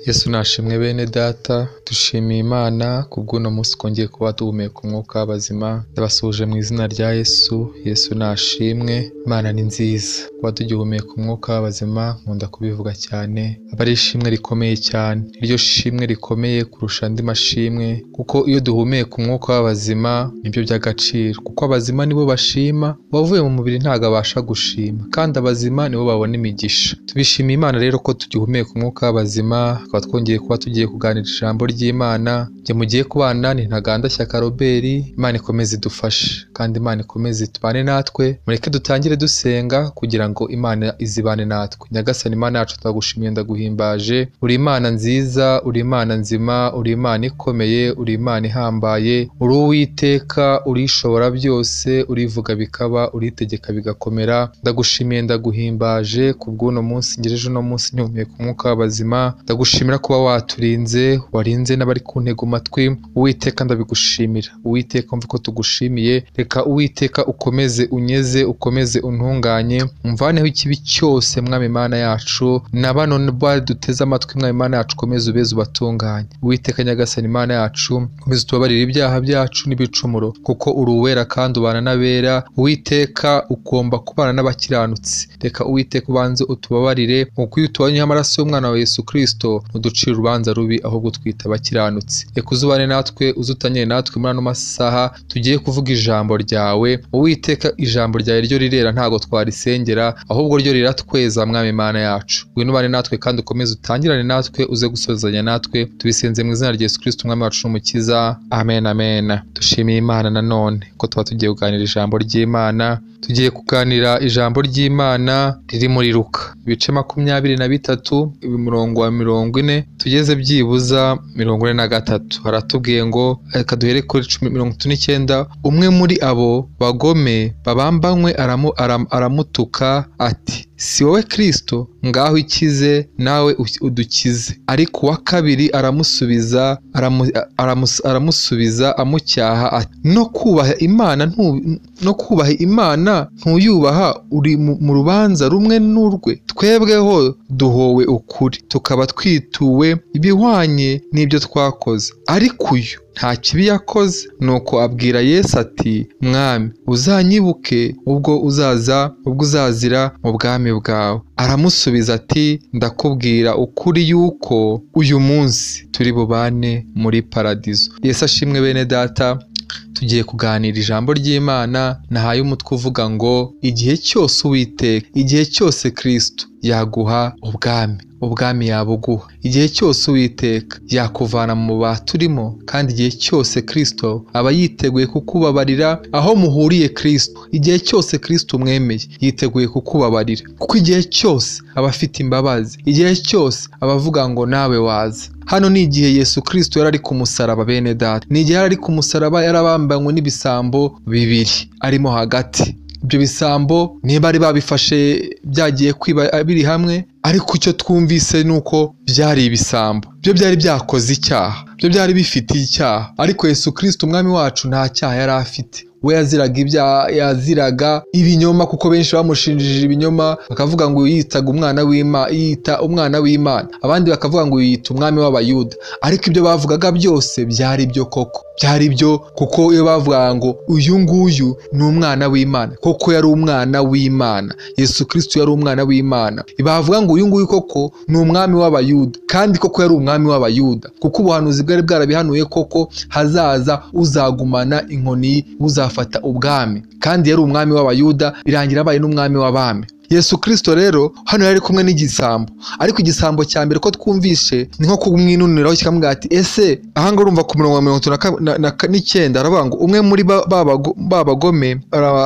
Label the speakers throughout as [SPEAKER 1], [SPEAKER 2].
[SPEAKER 1] Yesu nashimwe bene data, dushimiye Imana kubw'uno munsi twongeye kuba duhumeka umwuka w'abazima. Ndabasuhuje mu izina rya Yesu. Yesu nashimwe, Imana ni nziza. Kuba tugihumeka umwuka w'abazima, nkunda kubivuga cyane, aba ari ishimwe rikomeye cyane. Iryo shimwe rikomeye kurusha andi mashimwe, kuko iyo duhumeka umwuka w'abazima nibyo by'agaciro, kuko abazima nibo bashima, uwavuye mu mubiri ntabwo abasha gushima, kandi abazima nibo babona imigisha. Tubishimiye Imana rero ko tugihumeka umwuka w'abazima, tukaba twongeye kuba tugiye kuganira ijambo ry'Imana. Njye mugiye kubana ni Ntaganda Shyaka Robert. Imana ikomeze idufashe kandi Imana ikomeze itubane natwe. Mureke dutangire dusenga kugira ngo Imana izibane natwe. Nyagasani Imana yacu, turagushimiye, ndaguhimbaje. Uri Imana nziza, uri Imana nzima, uri Imana ikomeye, uri Imana ihambaye, uri Uwiteka, urishobora byose, urivuga bikaba, uritegeka bigakomera. Ndagushimiye, ndaguhimbaje kubw'uno munsi ngejeje uno munsi mpumeka umwuka w'abazima. Ndagushimira kuba waturinze, warinze n'abari ku ntego matwi. Uwiteka ndabigushimira. Uwiteka umva ko tugushimiye. Reka Uwiteka ukomeze unyeze, ukomeze untunganye, umvaneho ikibi cyose Mwami Imana yacu, na bano baduteze amatwi Mwami Imana yacu, ukomeze ubeze ubatunganye. Uwiteka Nyagasani Imana yacu, ukomeze utubabarire ibyaha byacu n'ibicumuro, kuko uri uwera kandi ubana n'abera. Uwiteka ugomba kubana n'abakiranutsi. Reka Uwiteka ubanze utubabarire, kuko iyo utubanyeho amaraso y'umwana wa Yesu Kristo ntuducira urubanza rubi, ahubwo twita abakiranutsi. Reka uzubane natwe, uzutanyire natwe muri ano masaha tugiye kuvuga ijambo ryawe. Uwiteka ijambo ryawe ryo rirera, ntago twarisengera, ahubwo ryo riratweza Mwami Imana yacu. Ngwino ubane natwe kandi ukomeze utangirane natwe, uze gusozanya natwe. Tubisenze mu izina rya Yesu Kristo Umwami wacu n'Umukiza. Amen, amen. Dushimiye Imana nanone ko tuba tugiye kuganira ijambo ry'Imana. Tugiye kuganira ijambo ry'Imana riri muri Luka ibice 23 umurongo wa 40 tugeze byibuza 43. Haratubwiye ngo reka duhere kuri 39. Umwe muri abo bagome babambanywe aramutuka ati, si wowe Kristo? Ngaho ikize nawe udukize. Ariko uwa kabiri aramusubiza amucyaha ati, no kubaha Imana ntuyubaha, uri mu rubanza rumwe n'urwe. Twebweho duhowe ukuri, tukaba twituwe ibihwanye n'ibyo twakoze, ariko uyu nta kibi yakoze. Nuko abwira Yesu ati, Mwami, uzanyibuke ubwo uzazira mu bwami bwawe. Aramusubiza ati, ndakubwira ukuri yuko uyu munsi turi bubane muri paradizo. Yesu ashimwe bene data. Tugiye kuganira ijambo ry'Imana nahaye umutwe uvuga ngo igihe cyose Uwiteka, igihe cyose Kristo yaguha ubwami, ubwami yabuguha. Igihe cyose Uwiteka yakuvana mu baturimo, kandi igihe cyose Kristo aba yiteguye kukubabarira aho muhuriye Kristo. Igihe cyose Kristo umwemeye yiteguye kukubabarira, kuko igihe cyose aba afite imbabazi, igihe cyose aba avuga ngo nawe waza. Hano ni igihe Yesu Kristo yari ari ku musaraba bene data. Ni igihe yari ari ku musaraba, yarabambanywe n'ibisambo bibiri arimo hagati. Ibyo bisambo niba ari babifashe byagiye kwiba biri hamwe, ariko icyo twumvise nuko byari ibisambo, byo byari byakoze icyaha, byo byari bifite icyaha. Ariko Yesu Kristo Umwami wacu nta cyaha yari afite. We yaziraga ibyaha, yaziraga ibinyoma, kuko benshi bamushinjije ibinyoma, bakavuga ngo yitaga umwana w'Imana, yita umwana w'Imana, abandi bakavuga ngo yita umwami w'Abayuda. Ariko ibyo bavugaga byose byari byo koko, byari byo kuko iyo bavugaga ngo uyu nguyu ni umwana w'Imana, koko yari umwana w'Imana. Yesu Kristo yari umwana w'Imana. Bavuga ngo uyu nguyu koko ni umwami w'Abayuda, kandi koko yari umwami w'Abayuda, kuko ubuhanuzi bwari bwarabihanuye koko hazaza uzagumana inkoni, uzafata ubwami, kandi yari umwami w'Abayuda, birangira abaye n'umwami w'abami. Yesu Kristo rero hano yari kumwe n'igisambo, ariko igisambo cya mbere ko twumvishe ni nko kumwinuniraho kikamubwira ati, ese aha ngaha urumva ku murongo wa 39 aravuga ngo umwe muri ba bagome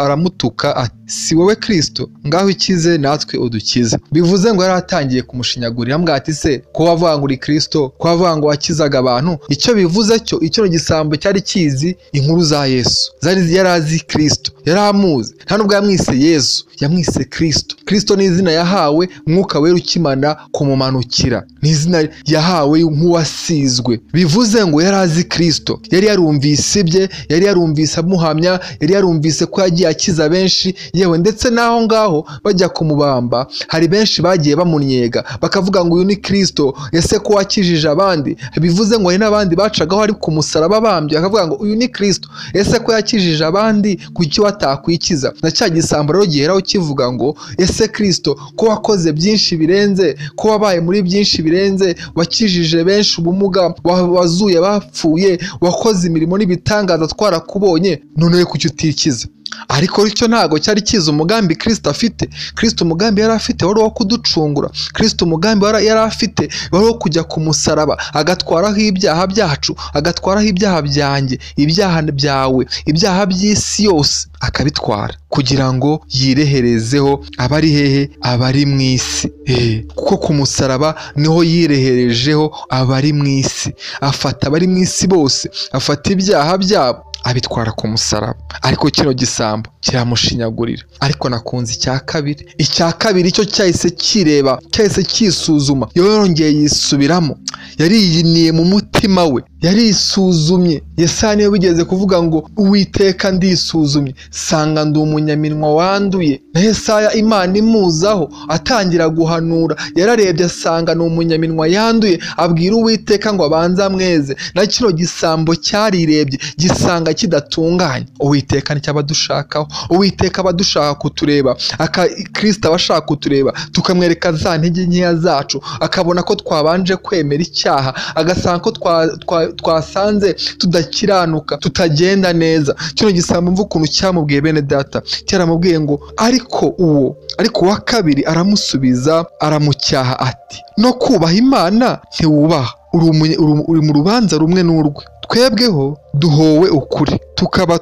[SPEAKER 1] aramutuka ati, si wowe Kristo? Ngaho ikize natwe udukize. Bivuze ngo yari atangiye kumushinyagurira, amubwira ati, se ko wavuga ngo uri Kristo, ko wavuga ngo wakizaga abantu. Icyo bivuze cyo, icyo gisambo cyari kizi inkuru za Yesu, zari yarazi Kristo, yari amuzi. Nta nubwo yamwise Yesu, yamwise Kristo. Kristo ni izina yahawe Mwuka Wera ukimana kumumanukira, ni izina yahawe nk'uwasizwe. Bivuze ngo yari azi Kristo, yari yarumvise ibye, yari yarumvise amuhamya, yari yarumvise ko yagiye akiza benshi, Yewe ndetse n'aho ngaho bajya kumubamba hari benshi bagiye bamunyega bakavuga ngo uyu ni Kristo, ese ko wakijije abandi? Bivuze ngo hari n'abandi bacagaho ari ku musaraba bambye bakavuga ngo uyu ni Kristo, ese ko yakijije abandi kuki watakwikiza? Na cya gisambo rero giheraho kivuga ngo ese Kristo ko wakoze byinshi birenze, ko wabaye muri byinshi birenze, wakijije benshi ubumuga, wazuye bapfuye, wakoze imirimo n'ibitangaza twarakubonye, none kuki utikiza? Ariko icyo ntago cyari kiza umugambi Kristo afite. Kristo umugambi yari afite wari uwo kuducungura. Kristo umugambi yari afite wari uwo kujya ku musaraba agatwaraho ibyaha byacu, agatwaraho ibyaha byanjye, ibyaha byawe, ibyaha by'isi yose akabitwara kugira ngo yireherezeho abari hehe? Abari mu isi. Kuko ku musaraba niho yireherejeho abari mu isi, afata abari mu isi bose, afata ibyaha byabo abitwara ku musaraba. Ariko kino gisambo kiramushinyagurira. Ariko nakunze icya kabiri. Icya kabiri cyo cyahise kireba, cyahise kisuzuma, yongeye yisubiramo, yariyiniye mu mutima we, yarisuzumye. Yesaya niwe wigeze kuvuga ngo Uwiteka ndisuzumye sanga ndi umunyaminwa wanduye. Na Yesaya Imana imuzaho atangira guhanura, yararebye asanga ni umunyaminwa yanduye, abwira Uwiteka ngo abanze amweze. Na kino gisambo cyarirebye gisanga kidatunganye. Uwiteka nicyo abadushakaho. Uwiteka abadushaka kutureba, Kristo abashaka kutureba, tukamwereka za ntege nkeya zacu, akabona ko twabanje kwemera icyaha, agasanga ko twasanze tudakiranuka, tutagenda neza. Kino gisambo mvu ukuntu cyamubwiye bene data, cyaramubwiye ngo ariko uwa kabiri aramusubiza aramucyaha ati no kubaha Imana ntiwubaha, uri mu rubanza rumwe n'urwe. Twebweho duhowe ukuri, tukaba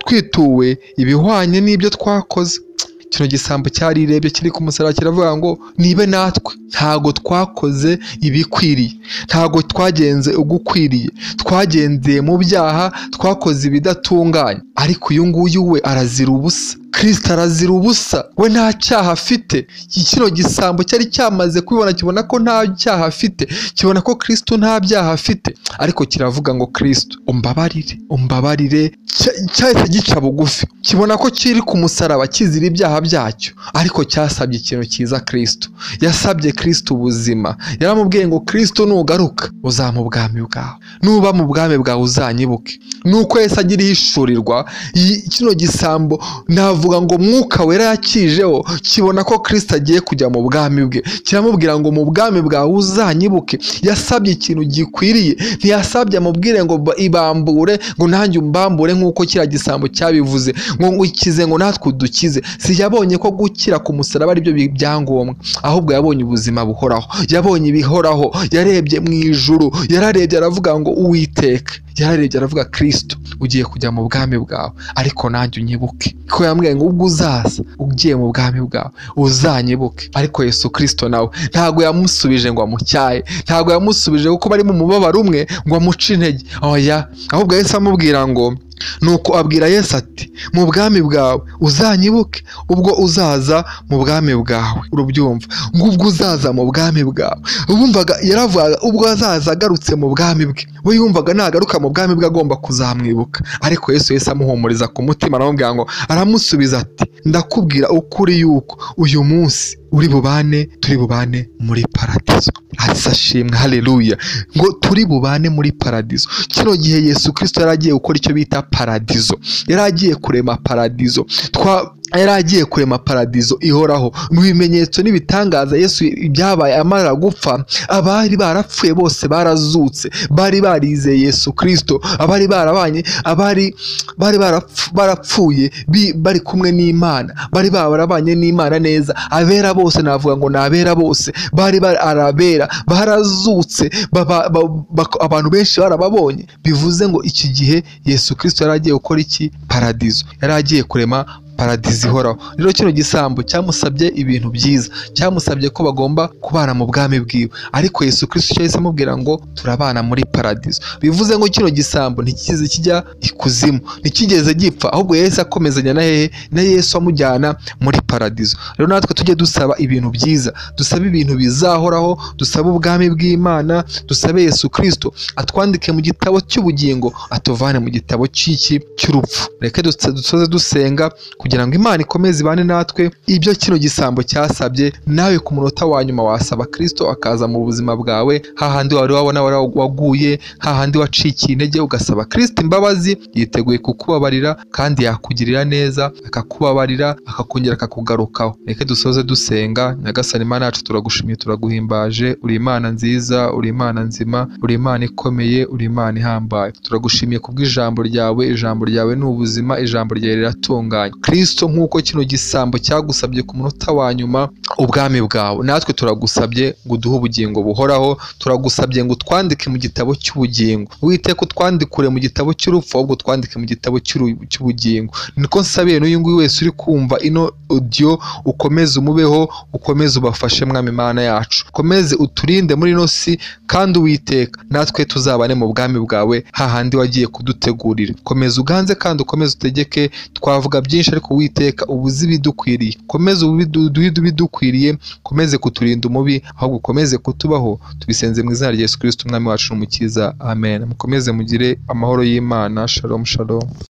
[SPEAKER 1] twituwe ibihwanye n'ibyo twakoze. Kino gisambo cyarirebye kiri ku musaraba kiravuga ngo nibe natwe ntago twakoze ibikwiriye, ntago twagenze ugukwiriye, twagendeye mu byaha, twakoze ibidatunganye, ariko uyu nguyu we arazira ubusa. Kristo arazira ubusa, we nta cyaha afite. Kino gisambo cyari cyamaze kubibona, kibona ko nta cyaha afite, kibona ko Kristo nta byaha afite, ariko kiravuga ngo Kristo umbabarire, umbabarire. Cyahise gica bugufi, kibona ko kiri ku musaraba kizira ibyaha byacyo, ariko cyasabye ikintu cyiza Kristo. Yasabye Kristo ubuzima, yaramubwiye ngo Kristo nugaruka uzampa ubwami bwawe, nuba mu bwami bwawe uzanyibuke. Nuko Yesu agira ihishurirwa, kino gisambo navuga ngo Mwuka Wera yakijeho, kibona ko Kristo agiye kujya mu bwami bwe, kiramubwira ngo mu bwami bwawe uzanyibuke. Yasabye ikintu gikwiriye, ntiyasabye amubwire ngo ibambure, ngo nanjye umbambure nk'uko kiriya gisambo cyabivuze, ngo ukize, ngo natwe udukize. Si yabonye ko gukira ku musaraba aribyo byangombwa, ahubwo yabonye ubuzima buhoraho, yabonye ibihoraho, yarebye mu ijuru, yararebye aravuga ngo Uwiteka, yararebye aravuga Kristo ugiye kujya mu bwami bwawe, ariko nanjye unyibuke. Ko yambwiye ngo ubwo uzaza ugiye mu bwami bwawe uzanyibuke. Ariko Yesu Kristo nawe ntago yamusubije ngo amucyahe, ntago yamusubije kuko bari mu mubabaro umwe ngo amuce intege, oya, ahubwo Yesu amubwira ngo nuko abwira Yesu ati mu bwami bwawe uzanyibuke ubwo uzaza mu bwami bwawe. Urubyumva ngo ubwo uzaza mu bwami bwawe, ubumvaga yaravugaga ubwo azaza agarutse mu bwami bwe, we yumvaga nagaruka mu bwami bwe agomba kuzamwibuka. Ariko Yesu amuhumuriza ku mutima aramubwira ngo, aramusubiza ati ndakubwira ukuri yuko uyu munsi uri bubane, turi bubane muri paradizo. Asashimwe, haleluya, ngo turi bubane muri paradizo. Kino gihe Yesu Kristo yaragiye gukora icyo bita paradizo, yaragiye kurema paradizo, yaragiye kurema paradizo ihoraho. Mu bimenyetso n'ibitangaza Yesu byabaye amara gupfa, abari barapfuye bose barazutse, bari barizeye Yesu Kristo, abari barabanye, abari bari barapfuye bari kumwe n'Imana, bari barabanye n'Imana neza, abera bose, navuga ngo nabera bose bari arabera, barazutse, abantu benshi barababonye. Bivuze ngo iki gihe Yesu Kristo yaragiye gukora iki? Paradizo, yaragiye kurema paradizo ihoraho. Rero kino gisambo cyamusabye ibintu byiza, cyamusabye ko bagomba kubana mu bwami bwiwe, ariko Yesu Kristo cyahise amubwira ngo turabana muri paradizo. Bivuze ngo kino gisambo ntikize kijya ikuzimu, ntikigeze gipfa, ahubwo Yesu akomezanya na hehe? Na Yesu amujyana muri paradizo. Rero natwe tujye dusaba ibintu byiza, dusabe ibintu bizahoraho, dusabe ubwami bw'Imana, dusabe Yesu Kristo atwandike mu gitabo cy'ubugingo, atuvane mu gitabo cy'iki cy'urupfu. Reke dusoze dusenga kugira ngo Imana ikomeze ibane natwe. Ibyo kino gisambo cyasabye, nawe ku munota wa nyuma wasaba Kristo akaza mu buzima bwawe, hahandi wari wabona waguye, hahandi wacikiye intege, ugasaba Kristo imbabazi. Yiteguye kukubabarira kandi yakugirira neza, akakubabarira, akakongera akakugarukaho. Reka dusoze dusenga. Nyagasani Imana yacu, turagushimiye, turaguhimbaje. Uri Imana nziza, uri Imana nzima, uri Imana ikomeye, uri Imana ihambaye. Turagushimiye kubw'ijambo ryawe. Ijambo ryawe ni ubuzima, ijambo ryawe riratunganye. Kristo, nk'uko kino gisambo cyagusabye ku munota wa nyuma ubwami bwawe, natwe turagusabye ngo uduhe ubugingo buhoraho. Turagusabye ngo utwandike mu gitabo cy'ubugingo. Uwiteka, utwandikure mu gitabo cy'urupfu, ahubwo utwandike mu gitabo cy'ubugingo. Niko nsabiye n'uyu nguyu wese uri kumva ino audio, ukomeze umubeho, ukomeze ubafashe Mwami Imana yacu, ukomeze uturinde muri ino si, kandi Uwiteka natwe tuzabane mu bwami bwawe hahandi wagiye kudutegurira. Komeza uganze kandi ukomeze utegeke. Twavuga byinshi ariko Uwiteka ubuze ibidukwiriye. Komeza uduhe ibidukwiriye, ukomeze kuturinda umubi, ahubwo ukomeze kutubaho. Tubisenze mu izina rya Yesu Kristo Umwami wacu n'Umukiza, amen. Mukomeze mugire amahoro y'Imana. Shalom, shalom.